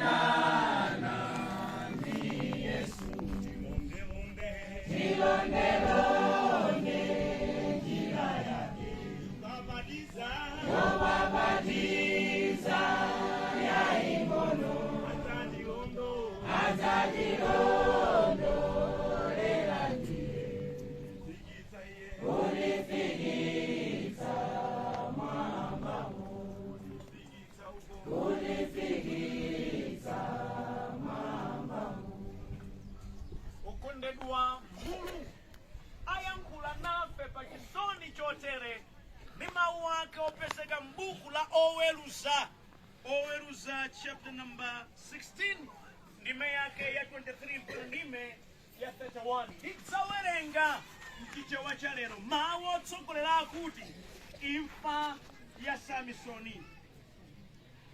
Kuonana ndi Yesu. Tilondelonde, tilondelonde njira yake yobabatiza, yobabatiza yaing'ono, adzatilondo, adzatilondolera ndiye kufikitsa iye, kutifikitsa mwambamo, kutifikitsa uko, kutifikitsa mwambamo. Okondedwa, Mulungu ayankhula nafe pa chisoni chotere ndi mawu ake opezeka m'buku la Oweruza, Oweruza chapter number 16, ndime yake ya 23 mpaka ndime ya 31. Ndidzawerenga mchichewa cha lero. Mawu otsogolera akuti imfa ya Samisoni.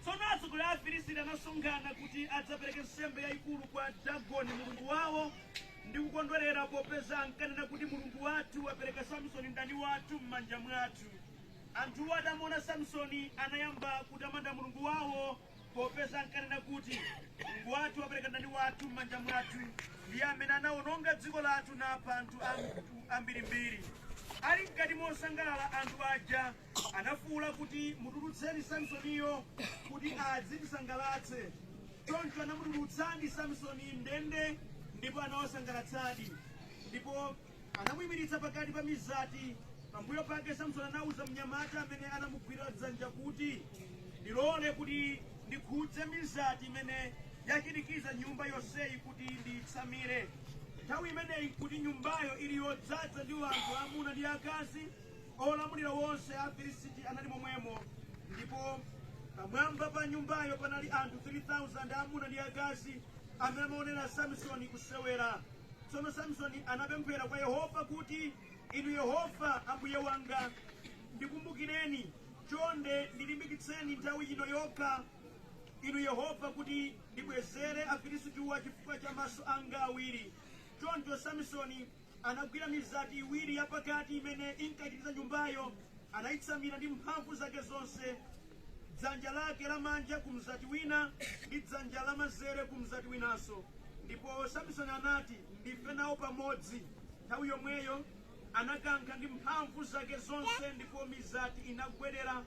Tsono atsogoleri a Afilisiti anasonkhana kuti adzapereke nsembe yayikulu kwa Dagoni mulungu wawo ndi kukondwerera, popeza ankanena kuti, Mulungu wathu wapereka Samsoni mdani wathu m'manja mwathu. Anthuwo atamuona Samsoni anayamba kutamanda mulungu wawo, popeza ankanena kuti, Mulungu wathu wapereka mdani wathu m'manja mwathu, ndiye amene anawononga dziko lathu napha anthu ambirimbiri. Ali mkati mosangalala, anthu aja anafuwula kuti, Mutulutseni Samsoniyo kuti adzitisangalatse. Choncho anamutulutsadi Samsoni m'ndende ndipo anawasangalatsadi. Ndipo anamuyimiritsa pakati pa mizati. Pambuyo pake Samsoni anawuza mnyamata amene anamugwira dzanja kuti, Ndilole kuti ndikhudze mizati imene yachirikiza nyumba yonseyi kuti ndiyitsamire. Nthawi imeneyi n'kuti nyumbayo ili yodzaza ndi anthu aamuna ndi aakazi. Olamulira onse a Afilisiti anali momwemo, ndipo pamwamba pa nyumbayo panali anthu 3,000 aamuna ndi aakazi amene amaonera Samsoni kusewera. Tsono Samsoni anapemphera kwa Yehova kuti, Inu Yehova Ambuye wanga, ndikumbukireni. Chonde ndilimbikitseni nthawi ino yokha, inu Yehova, kuti ndibwezere Afilisitiwa chifukwa cha maso anga awiri. Choncho Samsoni anagwira mizati iwiri yapakati imene inkachirikiza nyumbayo, anayitsamira ndi mphamvu zake zonse, dzanja lake lamanja ku mzati wina ndi dzanja lamanzere ku mzati winanso. Ndipo Samsoni anati, Ndife nawo pamodzi! Nthawi yomweyo anakankha ndi mphamvu zake zonse ndipo mizati inagwedera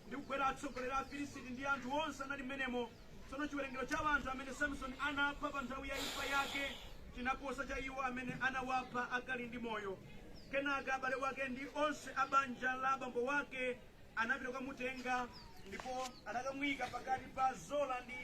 ndi kugwera atsogoleri a Afilisiti ndi anthu onse anali mmenemo. Tsono chiwerengero cha anthu amene Samsoni anapha pa nthawi ya imfa yake chinaposa cha iwo amene anawapha akali ndi moyo. Kenaka abale wake ndi onse a banja la abambo wake anapita kukamutenga ndipo anakamuyika pakati pa Zora ndi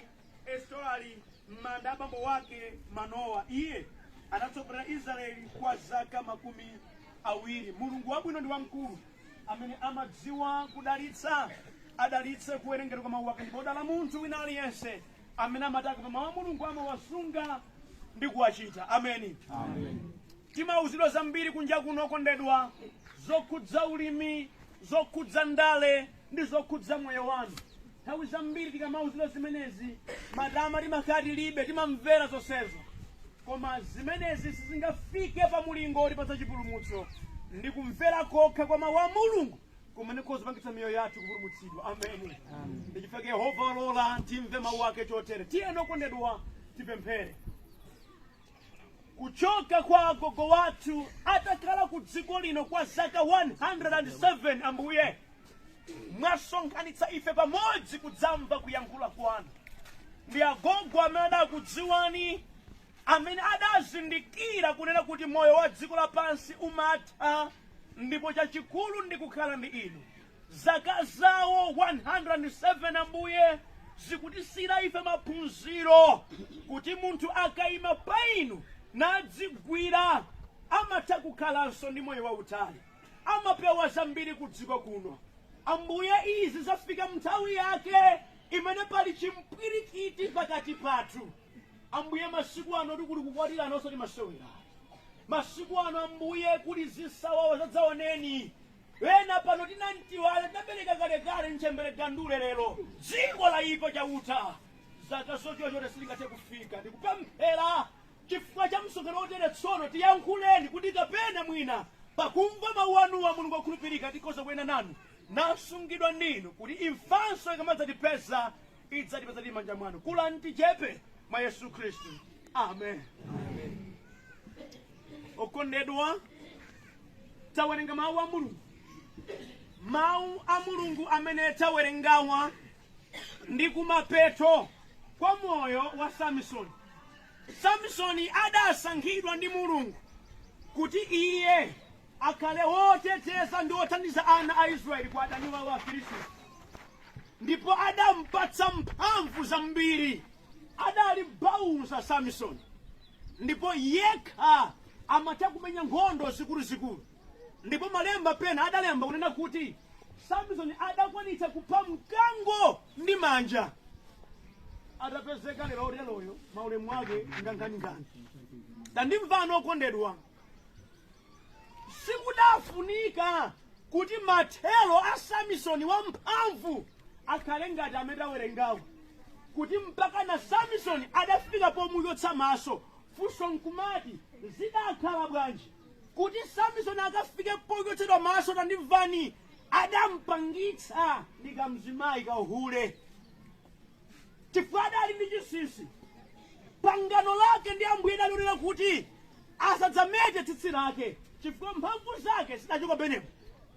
Esitaoli m'manda a abambo wake Manowa. Iye anatsogolera Israeli kwa zaka 20. Mulungu wabwino ndi wamkulu amene amadziwa kudalitsa, adalitse kuwerengedwa kwa mawu ake. Ndipo odala munthu wina aliyense amene amati akamva mawu a Mulungu amawasunga ndi kuwachita. Ameni. Timauzidwa zambiri kunja kuno, okondedwa, zokhudza ulimi, zokhudza ndale ndi zokhudza moyo wanu. Nthawi zambiri tikamauzidwa zimenezi, matama timakhala tilibe, timamvera zonsezo. Koma zimenezi sizingafike pa mulingo wotipatsa chipulumutso. Ndi kumvera kokha kwa mawu a Mulungu kumene kukhoza miyoyo yathu kupulumutsidwa. Ameni. Ndi chifukwa Yehova walola timve mawu ake chotere. Tiyeni, okondedwa, tipemphere. Kuchoka kwa agogo wathu atakhala ku dziko lino kwa zaka 107, Ambuye, mwasonkhanitsa ife pamodzi kudzamva kuyankhula kwanu. Ndi agogo amene adakudziwani, amene adazindikira kunena kuti moyo wa dziko lapansi umatha ndipo chachikulu ndi kukhala ndi inu. Zaka zawo 107, Ambuye, zikutisiyira ife maphunziro kuti munthu akayima pa inu nadzigwira amatha kukhalanso ndi moyo wautali, amapewa zambiri ku dziko kuno. Ambuye, izi zafika mnthawi yake imene pali chimpwirikiti pakati pathu. Ambuye, masiku ano tikuli kukwatirana osati masewera. Masiku ano, Ambuye, kuli zisawawa zadzaoneni. Ena pano tinantiwala, tinabereka kalekale mchembere gandule. Lero dziko laipa. Chauta, zaka zochepa chote sitingathe kufika. Ndikupemphera chifukwa cha msonkhano wotere tsono, tiyankhuleni kuti kapena mwina pakumva mawu anuwa, Mulungu okhulupirika, tikhoza kuyenda nanu nasungidwa ndinu, kuti imfanso ikamadzatipeza Idzatipeza tili manja mwanu. Kulani tichepe mwa Yesu Khristu, amen. Okondedwa, tawerenga mawu a Mulungu. Mawu a Mulungu amene tawerengawa ndi kumapeto kwa moyo wa Samsoni. Samsoni adasankhidwa ndi Mulungu kuti iye akhale woteteza ndi wothandiza ana a Israeli kwa adani wawo Afilisti, ndipo adampatsa mphamvu zambiri. Adali bauza Samsoni, ndipo yekha amatha kumenya nkhondo zikuluzikulu. Ndipo malemba pena adalemba kunena kuti Samsoni adakwanitsa kupha mkango ndi manja. Atapezeka lero oteroyo, maulemu ake ngankhaninkhani. Tandimvani okondedwa, sikudafunika kuti mathero a Samsoni wamphamvu akhale ngati amene tawerengawo, kuti mpaka na Samsoni adafika pomuchotsa maso. Funso nkumati, zidakhala bwanji kuti Samsoni akafike pochotsedwa maso? Tandimvani, adampangitsa ndi kamzimayi kauhule, chifukwa adali ndi chinsinsi. Pangano lake ndi Ambuye dalionera kuti asadzamete tsitsi lake, chifukwa mphamvu zake zidachoka penepo.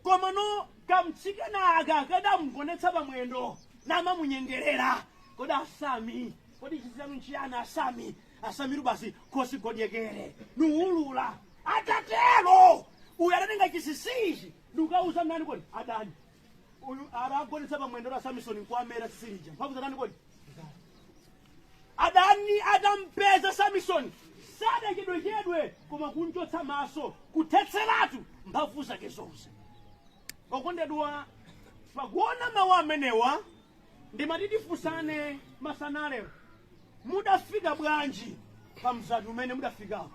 Koma no kamtsikana aka kadamgonetsa pamwendo namamunyengerera: "Kodi asami, kodi chisanu nchiyani asami?" Asamiru basi khosi godyekere nuulula. Atatero uyu adatenga chinsinsichi ndikukauza ndani kodi? Adani. Uyu adagonetsa pamwendo la Samsoni nkuamera tsitsi lija. Mphamvu zadani kodi? Adani atampeza Samsoni sadachedwechedwe koma kunchotsa maso, kuthetseratu mphamvu zake zonse. Okondedwa, pakuona mawu amenewa ndimati tifunsane masana lero: mudafika bwanji pa mzati umene mudafikawo?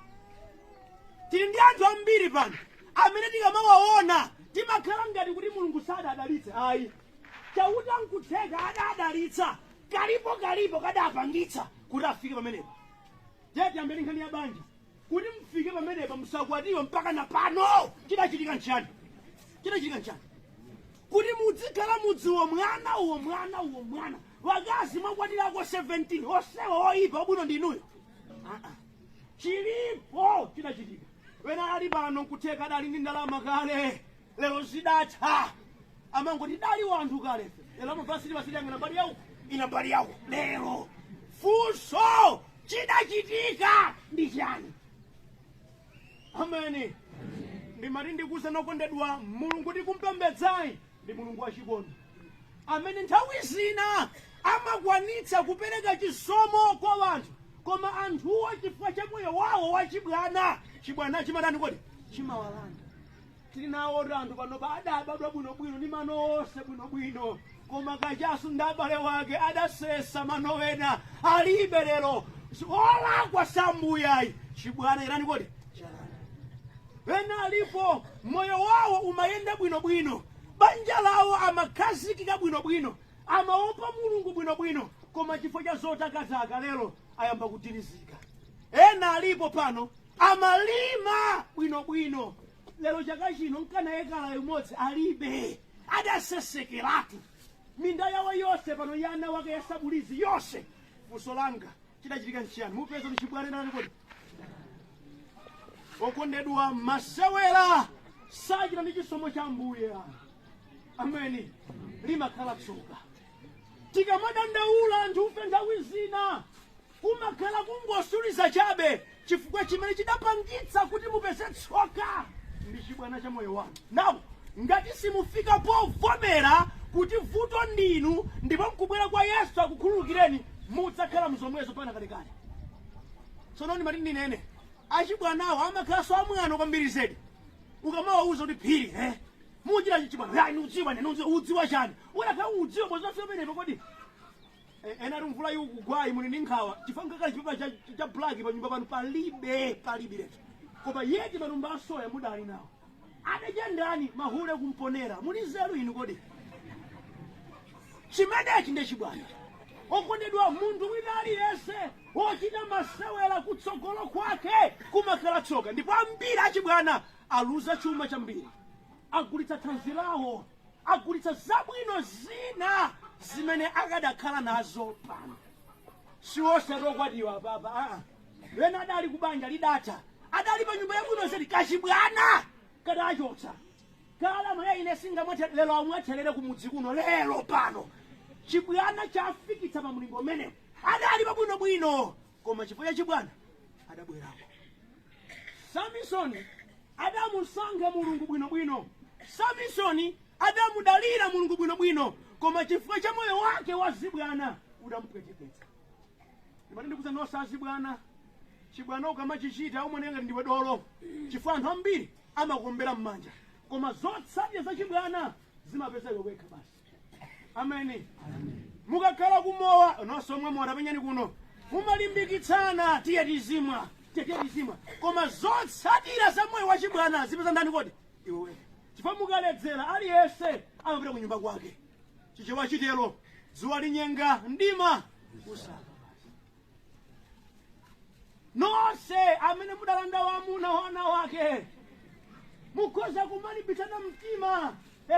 Tili ndi anthu ambiri pano amene tikamawaona timakhala ngati kuti Mulungu sadadalitse. Ayi, Chauta nkutheka adadalitsa, kalipo kalipo kadapangitsa kuti afike pamenepo. Tiye tiyambeni nkhani ya banja. Kuti mfike pamenepa musakwatiwe mpaka na pano, chidachitika nchani? Chidachitika nchani kuti muzikhala mudziwo mwana uwo, mwana uwo, mwana? Wakazi mwakwatirako 17, osewa oyipa, wabwino ndi inuyo? Ah, ah. Chilipo chidachitika. Wena ali pano nkutheka adali ndi ndalama kale, lero zidatha. Amangoti dali wanthu kalefe, lero amabva siliva siliyang'ana mbali yawo ina mbali yawo lero. Funso, chidachitika ndi chani? Ameni. Ndimati ndikuuze nokondedwa, Mulungu tikumpembedzayi ndi Mulungu wachikondi amene nthawi zina amakwanitsa kupereka chisomo kwa wanthu, koma anthuwo chifukwa cha moyo wawo wachibwana, chibwana chimatani kodi? Chimawalanda. Tili nawo anthu panopa adabadwa bwinobwino ndi mano onse bwinobwino, koma kachasu ndi abale wake adasesa mano ena, alibe lero. Olakwa sambuyayi, chibwana chitani kodi? Chalanda. Ena alipo moyo wawo umayenda bwinobwino, banja lawo amakhazikika bwinobwino, amaopa Mulungu bwinobwino, koma chifukwa cha zotakataka lero ayamba kutirizika. Ena alipo pano amalima bwinobwino, lero chaka chino nkana ekala imodzi alibe, adasesekeratu minda yawo yonse, pano yana wake yasabulizi yonse. Funso langa, chidachitika nchiyani? Mupeza kuti chibwana nani kodi? Okondedwa, masewera sachita ndi chisomo cha Ambuye. Ameni. Limakhala tsoka tikamadandaula anthufe. Nthawi zina kumakhala kungosuliza chabe, chifukwa chimene chidapangitsa kuti mupeze tsoka ndi chibwana cha moyo wanu. Now ngati simufika povomera kuti vuto ndinu ndipo nkubwera kwa Yesu akukhululukireni, mudzakhala mzomwezo pana kalekale. Tsono ndimati ndinene, achibwanawo amakhalanso amwano kwambiri zedi. Ukamawauza kuti phiri muchita chibwana, ya inu udziwa, nene udziwa, udziwa chani? Unakhala udziwa bwezafika pamenepo kodi? Ena ati mvula ikugwayi muli ndi nkhawa chifukwa ngakhale chipepa cha black pa nyumba pano palibe, palibe letu, koma yeti matumba asoya mudali nawo adadya ndani? Mahule kumponera. Muli nzeru inu kodi? Chimenechi ndi chibwana. Okondedwa, munthu wina aliyense wochita masewera kutsogolo kwake kumakhala tsoka, ndipo ambiri achibwana aluza chuma chambiri, agulitsa thanzi lawo, agulitsa zabwino zina. zimene akadakhala nazo pano. Si onse okwatiwa apapa, aa, wena adali kubanja lidatha, adali pa nyumba yabwino zedi, kachibwana kadachotsa kala maya ine singamwathe lero, amwathelere kumudzi kuno lero pano. Chibwana chafikitsa pa mlingo umenewo. Adali pabwinobwino, koma chifukwa cha chibwana adabwerako. Samisoni adamusankha Mulungu bwinobwino, Samisoni adamudalira Mulungu bwinobwino, koma chifukwa cha moyo wake wa zibwana udamupweteketsa. Ndimati ndikuza nonse azibwana, chibwana ukamachichita umaoneka ngati ndiwe dolo, chifukwa anthu ambiri amakuombera m'manja, koma zotsatira za chibwana zimapeza iwe wekha basi. Ameni. Mukakhala kumowa nonse omwe mowa, tapenyani kuno, mumalimbikitsana, "Tiye tizimwa, tiye, tiye tizimwa," koma zotsatira za moyo wa chibwana zipeza ndani kodi? Iwe wekha, chifukwa mukaledzera aliyense amapita ku nyumba kwake. Chichewa chitero, "Dzuwa linyenga mdima usaka." Basi, nonse amene mudalanda wamuna wana wake, mukhoza kumalimbitsana mtima,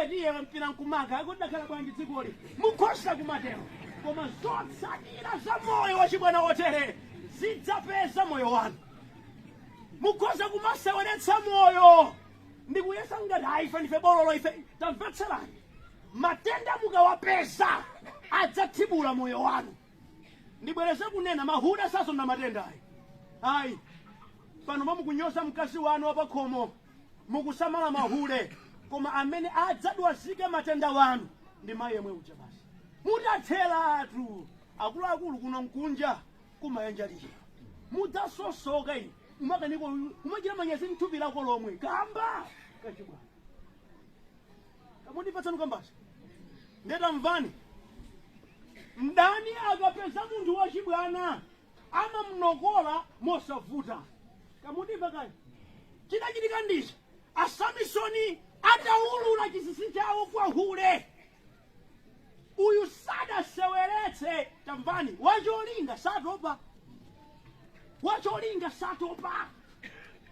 "Tiye mpira nkumaka, akudakhala bwanji dzikoli?" Mukhoza kumatero, koma zotsatira za moyo wachibwana wotere zidzapeza moyo wanu. Mukhoza kumaseweretsa moyo ndikuyesa ngati, "Ayi, ife ndife bololo ife." Tamvetserani, matenda mukawapeza adzathibula moyo wanu. Ndibwereze kunena, mahuda sasonda matenda, ayi, ayi. Pano mukunyoza mkazi wanu wapakhomo, mukusamala mahule, koma amene adzadwazike matenda wanu ndi mayi yemwe uja basi. Mutatheratu akuluakulu, kuno nkunja kumayenja lichero, mudzasosoka inu, umakaniko umachita manyazi mthupi lako lomwe kamba kachibwana. Kamundipatsa kambasi ndetamvani. Mdani akapeza munthu wachibwana amamnokola mosavuta. Kamundimva kani? Chidachitika ndichi: Asamisoni atawulula chinsinsi chawo kwa hule uyu, sadaseweretse. Tamvani, wacholinga satopa, wacholinga satopa,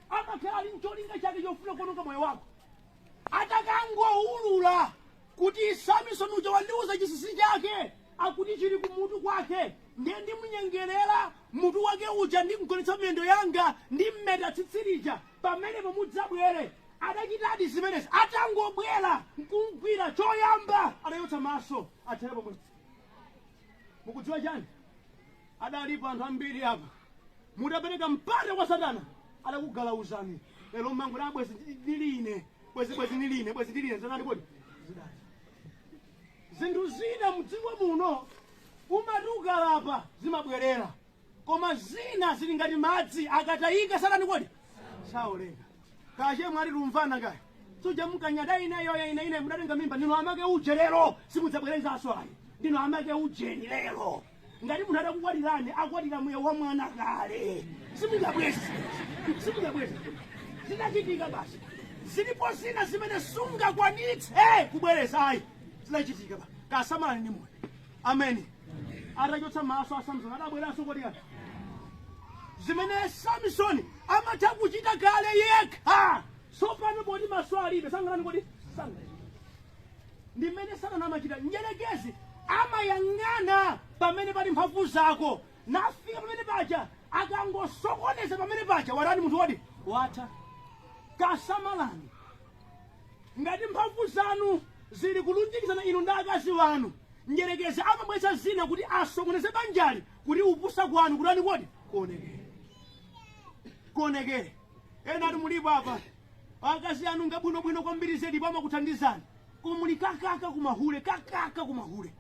amakhala ali mcholinga chake chofuna kuononga moyo wako. Atakangowulula kuti Samisoni uja wandiuza chinsinsi chake, akuti chili kumutu kwake, ndiye ndimunyengerera mutu wake uja, ndimgonetsa miyendo yanga, ndimmeta tsitsi lija, pamenepo mudzabwere. Adachitadi zimenezi. Atangobwera nkumgwira, choyamba adachotsa maso, athere pomwe. Mukudziwa chani? Adalipo anthu ambiri apa, mutapereka mpata kwa Satana adakugalauzani. Lero mangu da, "Bwezi ndiline, bwezi, bwezi ndiline, bwezi ndiline." Zanani kodi? Zidali zinthu zina mdziko muno umati ukalapa zimabwerera, koma zina zili ngati madzi, akatayika satani kodi? Saoleka. Kache mwali lumvana kaya suja mukanyada ineyo ine ine mudatenga mimba, ndinu amake uje lero, simudzabwerezanso ayi. Ndinu amake ujeni lero. Ngati munthu atakukwatirani, akwatira moyo wa mwana kale, simungabweze, simungabweze, zinachitika basi. Zilipo zina zimene sungakwanitse kubwereza ayi, zinachitika ba kasamalani ndi moyo. Ameni. Atachotsa maso a Samsoni, adabweranso kodi? Zimene Samsoni amatha kuchita kale yekha, tsopano poti maso alibe, sangalani kodi? Sangachita. Ndi mmene Satana amachita. Mdyerekezi amayang'ana pamene pali mphamvu zako, nafika pamene paja, akangosokoneza pamene paja, watani munthu wodi? Watha. Kasamalani. Ngati mphamvu zanu zili kulunjikizana inu ndi akazi wanu, mdyerekezi amabweretsa zina kuti asokoneze banjali, kuti upusa kwanu kutani kodi? Kuonekere, kuonekere. Ena ati mulipo apa, akazi anu ngabwinobwino kwambiri zedi, amakuthandizani, koma muli kakaka kumahule, kakaka kumahule.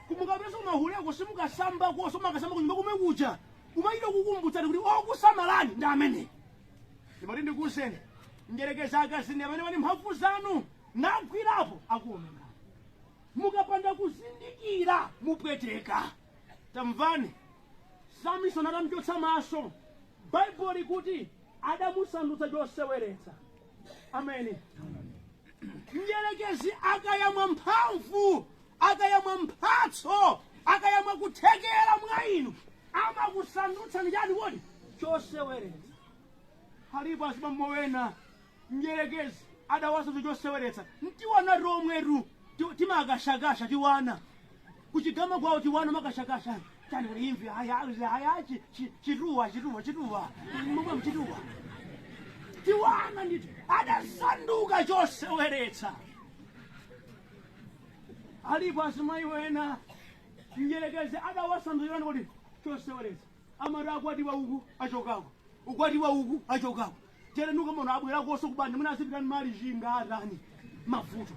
Kumukapeza kumahuleko, simukasamba koso, makasamba kunyumba kumwe kuja, umachita kukumbutsani kuti okusamalani ndi amene. Ndimati ndikuwuzeni, mdyerekezi akazi ndi amene pali mphamvu zanu, nagwirapo akuonongani. Mukapanda kuzindikira mupweteka. Tamvani, Samson atamchotsa maso, Baibulo likuti adamusandutsa choseweretsa. Ameni. Mdyerekezi akayamwa mphamvu, akayamwa mphatso, akayamwa kuthekera mwa inu, amakusandutsani chani kodi? Choseweretsa. Alipo azibambo wena mdyerekezi adawasandutsa choseweretsa. Mtiwana tomwetu timakashakasha tiwana. Kuchigama kwawo tiwana makashakasha chani kuti imvi aya aya chituwa chituwa chituwa momwe mchituwa tiwana ndithu adasanduka choseweretsa. Alipo azimayi wena mdyerekezi adawasandulirani kuti choseweretsa. Amati akwatiwa uku achokako, ukwatiwa uku achokako, terenuka mono abwerakonso kubanja mwina azipitani mali chinga atani mavuto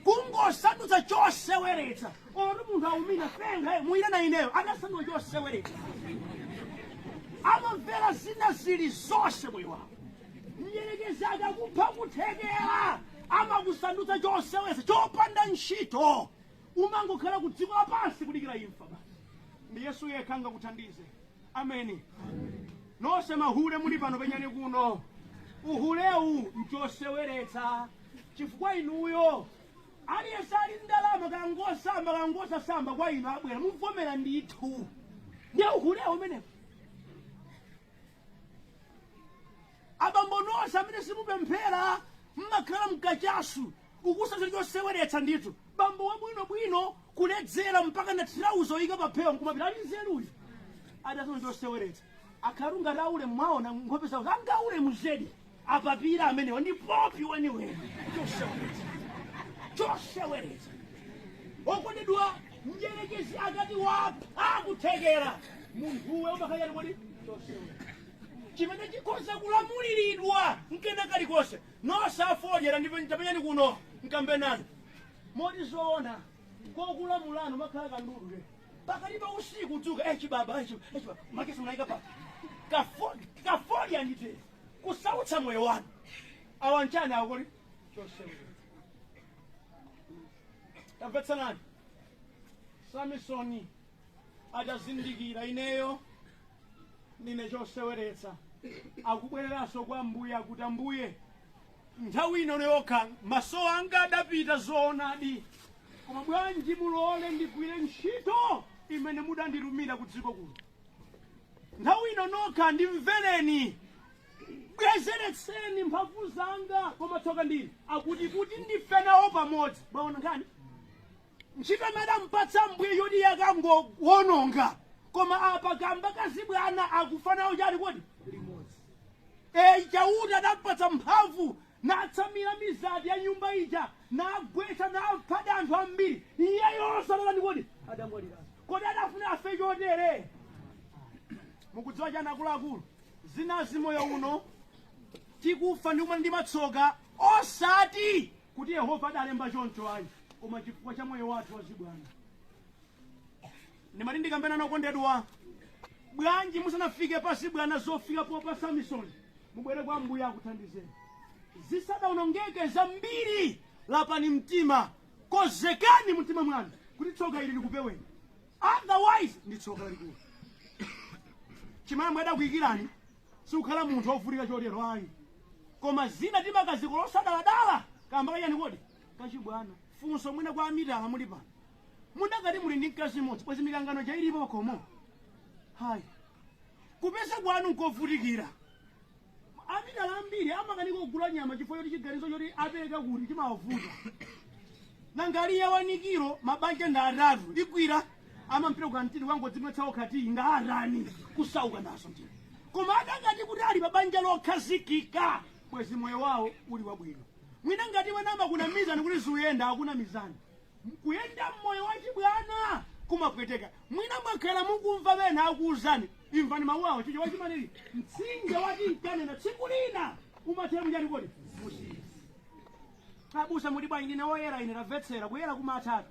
kungosandutsa choseweretsa. Oti munthu aumina penga muyirana ineyo adasanduka choseweretsa. Amamvera zina zili zonse moyo wawo. Mdyerekezi akakupha kuthekera amakusandutsa choseweretsa chopanda ntchito, umangokhala ku dziko lapansi kudikira imfa basi. Ndi Yesu yekha angakuthandize. Ameni. Nonse mahule muli pano, penyani kuno. Uhulewu nchoseweretsa chifukwa inuyo aliyense ali ndalama kangosamba kangosasamba kwa inu abwera muvomera ndithu. Ndiye uhulewu umenewu. Abambo nonse amene simupemphera mmakhala mkachasu ukusasa choseweretsa ndithu. Bambo wabwinobwino kuledzera mpaka na trauza oyika pa phewa nkumapita ali nzeruyo adasana choseweretsa. Akhalu ngati aule mwaona nkhope zawo angaule muzedi apapira amenewa ndi popi weniweni. Choseweretsa, choseweretsa. Okondedwa, mdyerekezi akati wapha kuthekera munthuwe umakhala kodi choseweretsa chimene chikhoza kulamuliridwa nkena kalikonse. Nonse afodyera ndipo tapenyani kuno nkambe nanu moti zoona kokulamulano makhala kandudu le pakati pa usiku udzuka chibaba chibaba makesi mnaika pa kafodya ndite kusautsa moyo wanu awa nchani awo kodi choseweretsa. Tamvetsanani, Samisoni atazindikira ineyo ndine choseweretsa, akubwereranso kwa Ambuye akuti, Ambuye, nthawi ino yokha maso anga adapita zoonadi, koma bwanji mulole ndigwire ntchito imene mudanditumira ku dziko kuno. Nthawi ino nokha ndimvereni, bwezeretseni mphamvu zanga, koma tsoka ndili akuti kuti ndife nawo pamodzi. Mwaona nkhani ntchito imene adampatsa Ambuye yoti yakangowononga, koma apa kamba kazibwana akufa nawo chali kodi limodzi. Chauta adampatsa mphamvu natsamira mizati ya nyumba ija nagwetsa naphada anthu ambiri. Iye yonse adadani kodi adamwaliraso. Kodi adafuna afe chotere? Mukudziwa chani akuluakulu, zinazi moyo uno tikufa ndi kumana ndi matsoka osati kuti Yehova adalemba choncho ayi, koma chifukwa cha moyo wathu wazibwana. Ndimati ndikambena nokondedwa, bwanji musanafike pazibwana zofika popa Samisoni, mubwere kwa Ambuye akuthandizeni zisadawonongeke zambiri. Lapani mtima, kozekani mtima mwanu kuti tsoka ili likupeweni, otherwise ndi tsoka lalikulu. Chimambo adakuyikirani sikukhala munthu wovutika chotero ayi, koma zina timakazikolosa daladala kamba kachani kodi kachibwana. Funso mwina kwa amitala muli pano, mudakati muli ndi mkazi mmodzi bwezi mikangano chailipo pakhomo? Hayi, kupeza kwanu nkovutikira. Amitala ambiri amakanika kugula nyama chifukwa choti chiganizo choti apereka kuti chimawavuta. Nanga ali yawanikiro mabanja ndi atatu igwira amampira kukantini kwangodzimwetsa okhati ndarani kusauka nazo ndino. Koma adakati kuti ali pa banja lokhazikika bwezi moyo wawo uli wabwino. Mwina ngati wena amakunamizani kuti ziyenda, akunamizani. Kuyenda mmoyo wachibwana kumapweteka. Mwina mwakhala mukumva bena akuuzani, imvani mawu awo chicho wachimaniri mtsinje wati nkanena tsiku lina umathera mujani kodi musizi. Abusa muli bwanji? Ndine woyera ine. Tamvetsera, kuyera kumatatu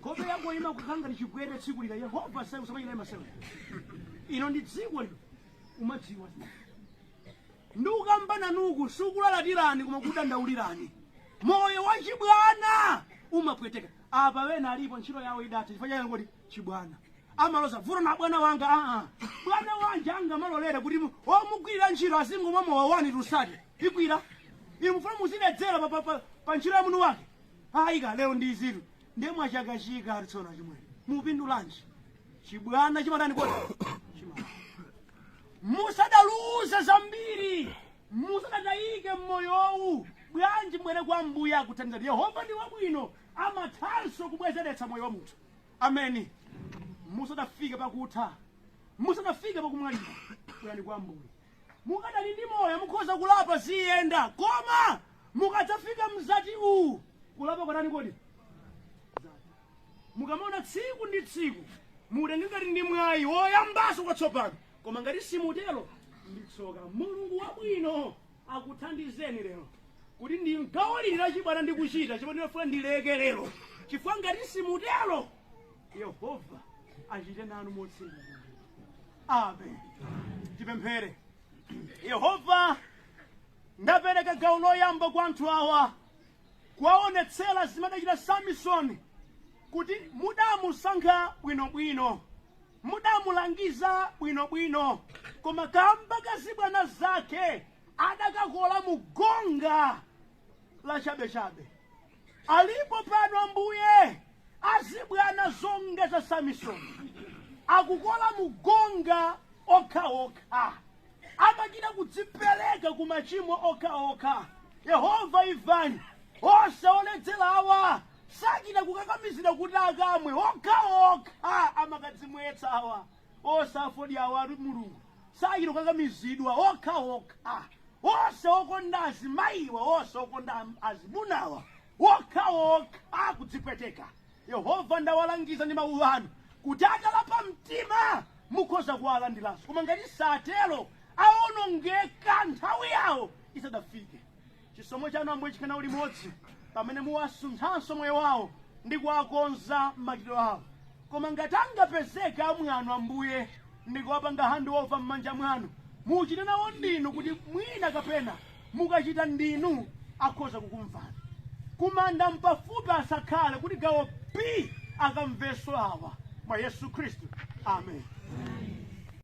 nkhope yako ima kukhala ngati chigwete tsiku lina. Yehova sakusamanyira masewa ino ndi dziko lino umadziwa ndi ukamba nanuku sikulalatirani koma kudandaulirani. Moyo wachibwana umapweteka. Apa wena alipo ntchito yawo idatha chifukwa chake kodi chibwana amaloza vuto na bwana wanga. Aa, bwana wanje angamalolere kuti omugwirira ntchito azingomwa mowa wani tusati igwira inu mufuna muziledzera pa ntchito ya munthu wake. Ayika lero ndi izitu ndiye mwachakachika tsono chimwene mupindulanji? Chibwana chimatani kodi? Chimata. Musadaluze zambiri, musadatayike mmoyowu, bwanji mbwere kwa Ambuye akuthandizani. Yehova ndi wabwino, amathanso kubwezeretsa moyo wa munthu. Ameni. Musadafike pakutha, musadafike pakumwalira, bwerani kwa Ambuye. Mukadali ndi moyo mukhoza kulapa, ziyenda, koma mukadzafika mzati uwu, kulapa kwatani kodi? Mukamaona tsiku ndi tsiku, mutenge ngati ndi mwayi woyambaso kwatsopano. Koma ngati simutero, ndi tsoka. Mulungu wabwino akuthandizeni lero kuti ndi gawo lili lachibwana ndi kuchita chimene ndinafuna ndileke lero, chifukwa ngati simutero, Yehova achite nanu motsindika. Amen. Tipemphere. Yehova, ndapereka gawo loyamba kwa anthu awa kuwaonetsera zimene adachita Samisoni, kuti mudamusankha bwinobwino, mudamulangiza bwinobwino, koma kamba kazibwana zake adakakola mugonga la chabechabe. Alipo pano, Ambuye, azibwana zonga za Samisoni, akukola mugonga okhaokha, amachita kudzipereka ku machimo okhaokha. Yehova, imvani. Onse oledzerawa sachita kukakamizira kuti akamwe, okhaokha amakadzimwetsa awa. Osafodi awa ali Mulungu, sachita kukakamizidwa, okhaokha. Onse okonda azimayiwa, onse okonda azimunawa, okhaokha kudzipweteka. Yehova, ndawalangiza ndi mawu anu kuti akalapa mtima mukhoza kuwalandiranso, koma ngati satero awonongeka nthawi yawo isadafike. Chisomo chanu, Ambuye, chikhale nawo limodzi pamene muwasunthanso moyo wawo ndi kuwakonza machitidwe awo. Koma ngati angapezeke amwano, Ambuye, ndikuwapanga hand over m'manja mwanu, muchite nawo ndinu, kuti mwina kapena mukachita ndinu akhoza kukumvani. Kumanda mpafupi, asakhale kuti gawo B akamvenso awa. Mwa Yesu Khristu, amen.